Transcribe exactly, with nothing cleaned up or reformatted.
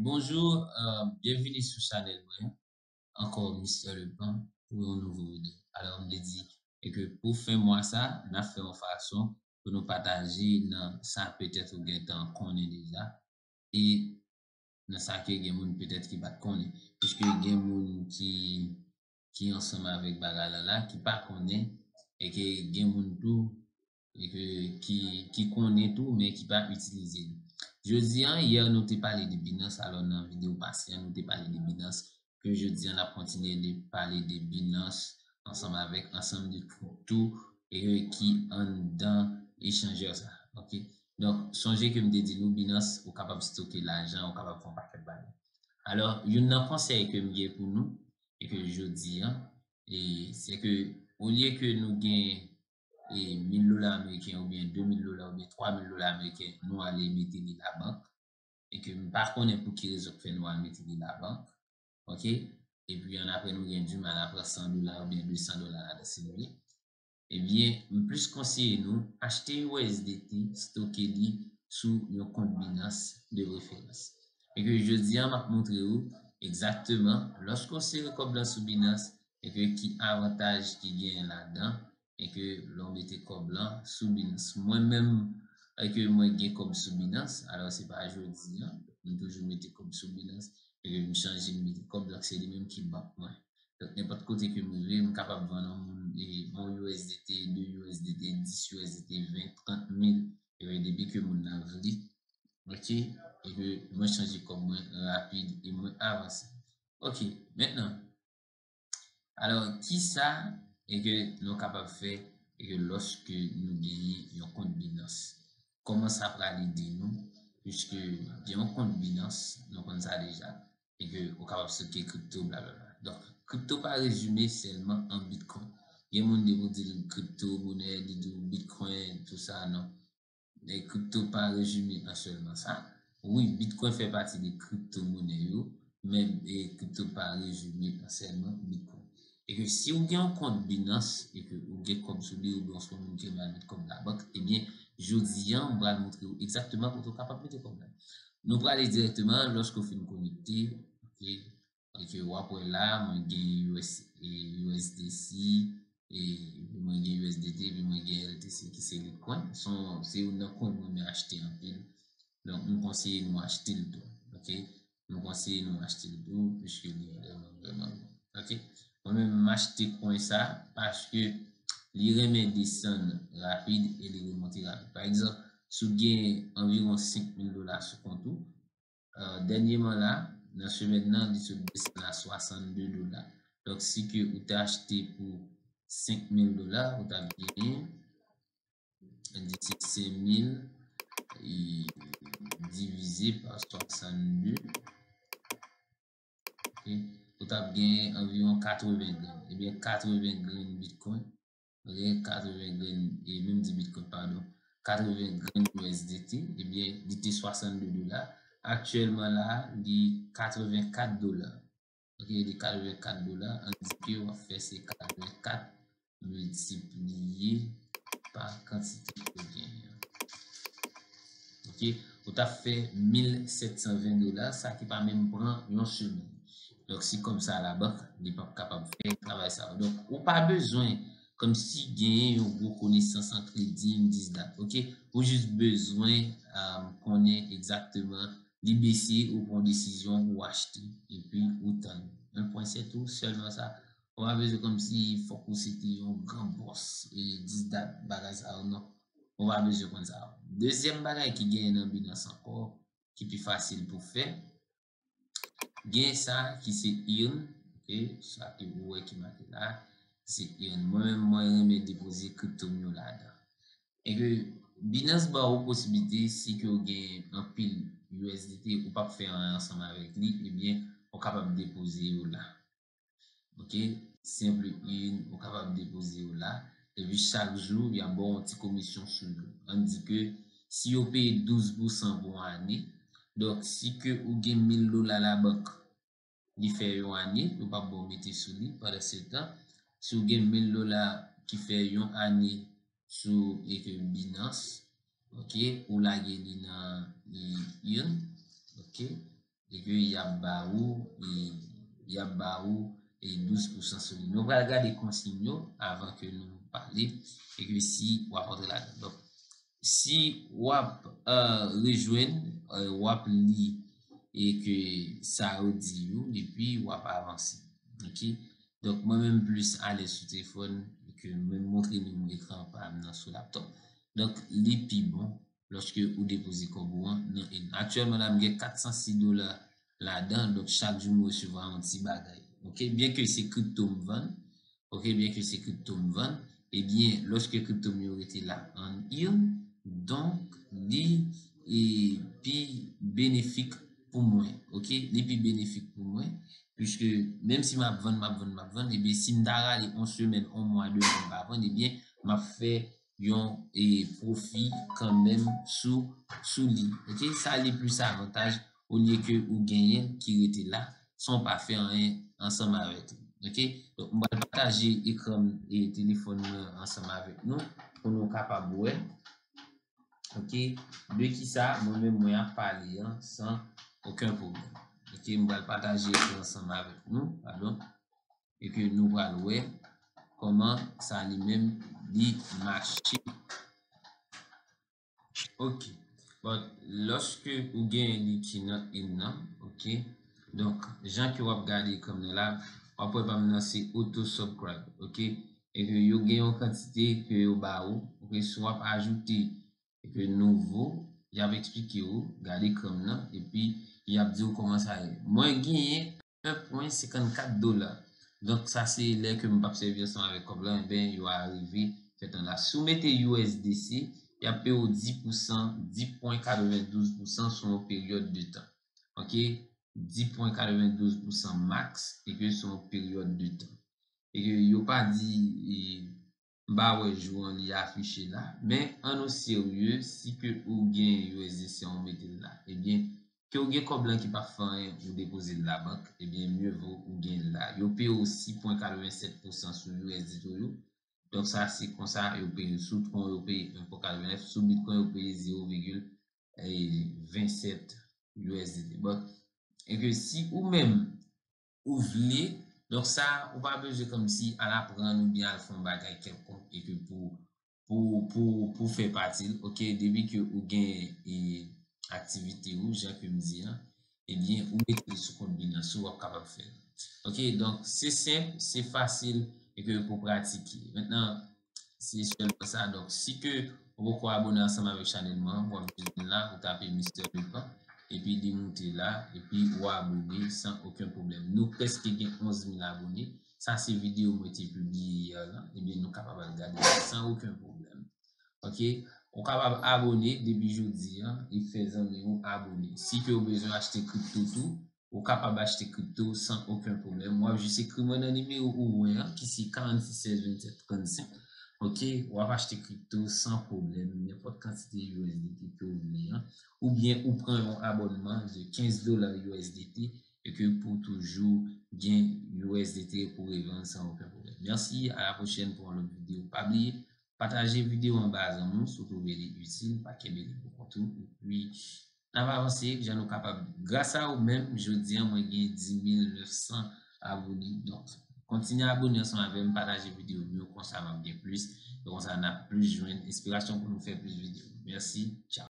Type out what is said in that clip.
Bonjou, euh, byenvini sou chanèl mwen ankò, Mister Leplan, pou yon nouvo videyo. Alò, m te di, e ke pou fen mwa sa, n ap fè yon fason pou nou pataje nan sa petèt ou gentan konnen deja, e nan sa ke gen moun petèt ki pa t konnen. Piske gen moun ki, ki ansanm avèk bagay la la, ki pa konnen, e ke gen moun tou, e ke, ki, ki konnen tou, men ki pa itilize li. Jodi an, yè nou te pale de Binance, alò nan videyo pase an, nou te pale de Binance, ke jodi an n ap kontinye de pale de Binance ansanm avèk ansanm de kripto, e ke ki anndan echanjè sa. Ok? Donk, sonje ke m te di nou, Binance, ou kapab stoke lajan, ou kapab fè yon pakèt bagay. Alò, youn nan konsèy ke m gen pou nou, e ke jodi an, e se ke olye ke nou gen e mil dola ameriken oubyen de mil dola oubyen twa mil dola ameriken, nou ale mete li labank, e ke m pa konnen pou ki rezon k fè nou al mete li labank, ok? Epi annapre nou gen dimal a pran san dola oubyen de san dola ladan si nou vle. Ebyen, m plis konseye nou achte U S D T, stoke li sou yon kont Binance de preferans. E ke jodi an, m ap montre ou egzakteman, lòske w sere kòb lan sou Binance, e ke ki avantaj ki genyen ladan, e ke lè w mete kòb lan sou Binance. Mwen menm, e ke mwen gen kòb sou Binance, alò se pa jodi an, m toujou mete kòb sou Binance, e ke m chanje m mete kòb, donk se li menm ki bank mwen. Donk, nenpòt kote ke m rive, m kapab vann yon moun, e, yon U S D T, de U S D T, dis U S D T, ven, trant mil, e, depi ke moun nan vle. Ok? E ke mwen chanje kòb mwen rapid e mwen avanse. Ok, mentnan, alò, kisa e ke nou kapab fè e ke lòske nou genyen yon kont Binance? Kòman sa pral ede nou? Piske gen yon kont Binance, nou konn sa deja, e ke ou kapab stoke kripto, blablabla. Donk, kripto pa rezime sèlman an Bitcoin. Gen moun depi w di l kripto monè, li di w Bitcoin, tou sa, non. E kripto pa rezime an sèlman sa. Wi, Bitcoin fè pati de kripto monè yo, men e kripto pa rezime an sèlman Bitcoin. E ke si w gen yon kont Binance, e ke ou gen kòb sou li, oubyen w se yon moun ki renmen al met kòb labank, ebyen, jodi an, m pral montre w egzakteman kote w kapab mete kòb la. Nou prale dirèkteman lòske w fin konekte, ok, e ke w ap wè la, mwen gen U S, e U S D C, e epi mwen gen U S D T, epi mwen gen L T C ki se Litecoin. Se yon, se youn nan coin mwen renmen achte anpil. Donk, m konseye nou achte l tou, ok? M konseye nou achte l tou, piske li vrèman, vrèman bon, ok? Mwen menm, m achte coin sa, paske li renmen desann rapid e li remonte rapid. Pa egzanp, si w gen anviwon senk mil dola sou kont ou, euh, dènyèman la, nan semèn nan, li sot desann a swasannde dola. Donk, si ke ou te achte pou senk mil dola, ou t ap genyen, di se senk mil, e, divize pa swasannde, ok, ou t ap genyen anviwon katreven grenn. Ebyen, katreven grenn Bitcoin, ok, katreven grenn, e menm di Bitcoin, padon, katreven grenn U S D T, ebyen, li te swasannde dola. Aktyèlman la, li katrevenkat dola. Ok, li katrevenkat dola, ann di ke w ap fè se katrevenkat miltipliye pa kantite ke w genyen an. Ok, ou t ap fè mil sèt san ven dola, sa ki pa menm pran yon semèn. Donk, si kòb sa labank, li p ap kapab fè travay sa yo. Donk, ou pa bezwen kòmsi genyen yon gwo konesans an trading, this, that, ok? Ou jis bezwen, um, konnen egzakteman li bese, ou pran desizyon, ou achte, epi ou tann. Yon pwen se tou, sèlman sa. Ou pa bezwen kòmsi fòk ou se te yon gran bòs, e this, that, bagay sa yo, non. Ou pa bezwen konn sa yo. Dezyèm bagay ki genyen nan Binance ankò, ki pi fasil pou fè, gen sa ki se earn, ok, sa ke ou wè ki make la, se earn. Mwen menm, mwen renmen depoze kripto m yo ladan. E ke Binance ba ou posiblite, si ke ou gen anpil U S D T, ou p ap fè anyen ansanm avèk li, ebyen, ou kapab depoze yo la. Ok, senp earn, ou kapab depoze yo la. Epi chak jou, y ap ba w yon ti komisyon sou yo. Ann di ke si yo peye douz pousan pou yon ane, donk, si ke ou gen mil dola labank, li fè yon ane, yo p ap ba w mete sou li pandan se tan. Si w gen mil dola ki fè yon ane sou, e ke Binance, ok, ou lage li nan, e, earn, ok, e ke y ap ba ou, e, y ap ba ou, e douz pousan sou li. Nou pral gade konsiy yo avan ke nou pale, e ke si w ap antre ladan. Donk, si w ap, euh, rejwenn, euh, w ap li e ke sa yo di yo, epi w ap avanse. Ok? Donk, mwen menm plis alèz sou telefòn ke mwen montre nou ekran pa m nan sou laptop. Donk, li pi bon lòske ou depoze kòb ou an nan in. Aktyèlman la, m gen kat san sis dola ladan, donk chak jou m resevwa yon ti bagay. Ok? Byen ke se kripto m vann, ok, byen ke se kripto m vann, ebyen, lòske kripto m yo rete la an earn, donk, li, e, pi benefik pou mwen, ok? Li pi benefik pou mwen, piske menm si m ap vann, m ap vann, m ap vann, ebyen, si m ta rale yon semèn, yon mwa, de mwa, m pa vann, ebyen, m ap fè yon, e, pwofi kanmenm sou, sou li, ok? Sa li plis avantaj, olye ke ou genyen l ki rete la, san w pa fè anyen ansanm avèk li, ok? Donk, m pral pataje ekran, e, telefòn mwen ansanm avèk nou, pou nou kapab wè, ok, de kisa mwen menm mwen ap pale an san okenn pwoblèm. Ok, m pral pataje ekran ansanm avèk nou, padon, e ke nou pral wè kòman sa li menm li mache. Ok. Bon, lòske ou gen li ki nan in nan, ok. Donk, jan ke w ap gade ekran nan la, w ap wè pa m nan se auto subscribe, ok. E ke yo gen yon kantite ke yo ba ou, ok. Si w ap ajoute e ke nouvo, y ap eksplike ou, gade ekran nan, epi y ap di ou kòman sa ye. Mwen genyen en pwen senkannkat dola. Donk, sa se lè ke m p ap sèvi ansanm avèk kòb la, enben, yo arive fè tan la. Si w mete U S D C, y ap peye w dis pousan, dis pwen katrevendouz pousan sou yon peryòd de tan. Ok? Dis pwen katrevendouz pousan max, e ke sou yon peryòd de tan. E ke yo pa di, e, m pa wè jou an li afiche la, men ann ou serye, si ke ou gen U S D C an ou mete l la, ebyen, ke ou gen kòb lan ki p ap fè anyen, ou depoze l labank, ebyen, mye vo ou gen l la. Yo peye w sis pwen katrevennsèt pousan sou U S D T yo. Donk, sa se konsa yo peye. Sou Tron, yo peye en pwen katrevennnèf, sou Bitcoin, yo peye zewo vigil vennsèt U S D T. Bon, e ke si ou menm, ou vle. Donk sa, ou pa bezwen kòmsi al aprann oubyen al fè yon bagay kèlkonk e ke pou, pou, pou, pou fè pati l, ok, depi ke ou gen, e, aktivite ou, jan ke m di an, ebyen, ou mete l sou kont Binance ou, w ap kapab fè l. Ok, donk, se senp, se fasil e ke pou pratike. Mentnan, se sèlman sa. Donk, si ke ou poko abone ansanm avèk chanèl mwen, w ap jwenn la, ou tape Mister Lepan, epi li moute la, epi ou abone san okenn pwoblèm. Nou prèske gen onz mil abone. Sa se videyo mwen te pibliye yè la. Ebyen, nou kapab al gade sa san okenn pwoblèm. Ok? Ou kapab abone depi jodi an, e fè zanmi ou abone. Si ke ou bezwen achte kripto tou, ou kapab achte kripto san okenn pwoblèm. W ap jis ekri mwen nan nimewo ou wè an, ki se karannsis sèz vennsèt trannsenk. Ok, w ap achte kripto san pwoblèm, nenpòt kantite U S D T ke w vle an. Oubyen ou pran yon abònman de kenz dola U S D T e ke pou toujou gen U S D T pou revann san okenn pwoblèm. Mèsi, a la pwochèn pou yon lòt videyo. Pa bliye, pataje videyo an ba zanmi w si w twouve li itil, pa kenbe li pou kont ou. Epi, n ap avanse jan nou kapab. Gras a ou menm, jodi an, mwen gen dis mil nèf san abone. Donk, kontinye abone ansanm avè m, pataje videyo m yo, konsa m ap gen plis. E konsa n ap plis jwenn enspirasyon pou nou fè plis videyo. Mèsi, tchao.